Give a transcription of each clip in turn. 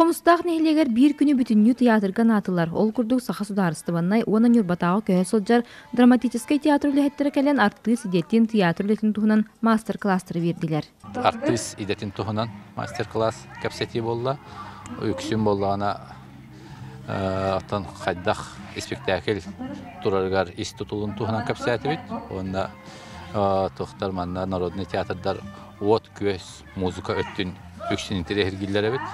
Хомустаах нэһилиэгэр биир күнү бүтүннүү тыйаатырга анаатылар. Ол курдук Саха судаарыстыбаннай уонна Ньурбатааҕы көһө сылдьар драматическай театр үлэһиттэрэ кэлэн артыыс идэтин, тыйаатыр үлэтин туһунан маастар-кылаастары биэрдилэр. Артыыс идэтин туһунан мастер-класс кэпсэтии буолла. Үксүн буоллаҕына оттон хайдах испиктээкил турарыгар ис тутулун туһунан кэпсээтибит. Уонна туохтар манна народный театрдар уот-күөс музыка өттүн үксүн интэриэһиргииллэр эбит.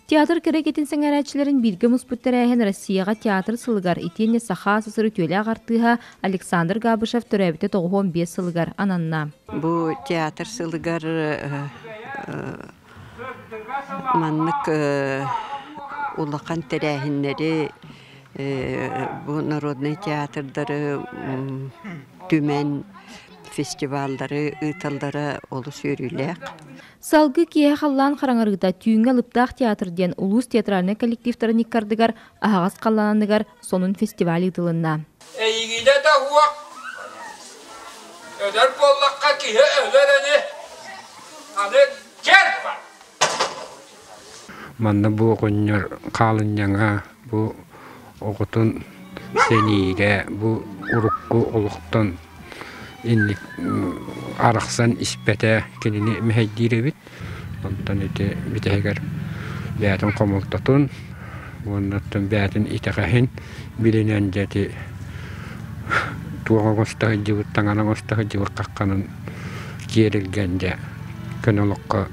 Театр кэрэ сэҥээрээччилэрин бииргэ муспут тэрээһин Россияҕа театр сылыгар итиэннэ Саха СССР үтүөлээх артыыһа Александр Габышев төрөөбүтэ 95 сылыгар ананна. Бу театр сылыгар маннык улахан тэрээһиннэри бу народнай театрдары түмэн фестиваллары ыыталлара олус үөрүүлээх. Салгыы киэһэ халлаан хараҥарыыта түүҥҥэ Алыптаах театр диэн улуус театральнай коллективтарын иккардыгар аһаҕас халлааныгар сонун фестиваль ыытылынна. Эйигинэ да уох өлөр буоллахха киһи өлөр ини аны кэр бар. Манна бу оҕонньор хаалынньаҥа бу оҕотун сэниирэ бу урукку олохтон инник арахсан испэтэ кинини мэһэйдиир эбит. Онтон ити бүтэһигэр бэйэтин хомолтотун уонна оттон бэйэтин итэҕэһин билинэн дьэ ити туох оҥосто сылдьыбыт таҥара оҥосто сылдьыбыт хахханан киэр илгэн дьэ көнө олоххо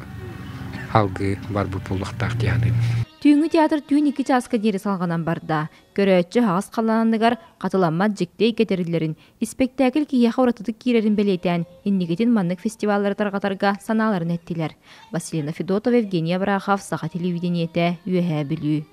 алгыы барбыт буолуохтаах дии саныыбын. Түүҥҥү театр түүн икки чааска диэри салҕанан барда. Көрөөччү аһаҕас халлааныгар хатыламмат дьикти эйгэ тэриллэрин, испэктээкил киһиэхэ уратытык киирэрин бэлиэтээн, инникитин маннык фестиваллары тарҕатарга санааларын эттилэр. Василина Федотова, Евгений Абрахов, Саха телевидениетэ, Үөһээ Бүлүү.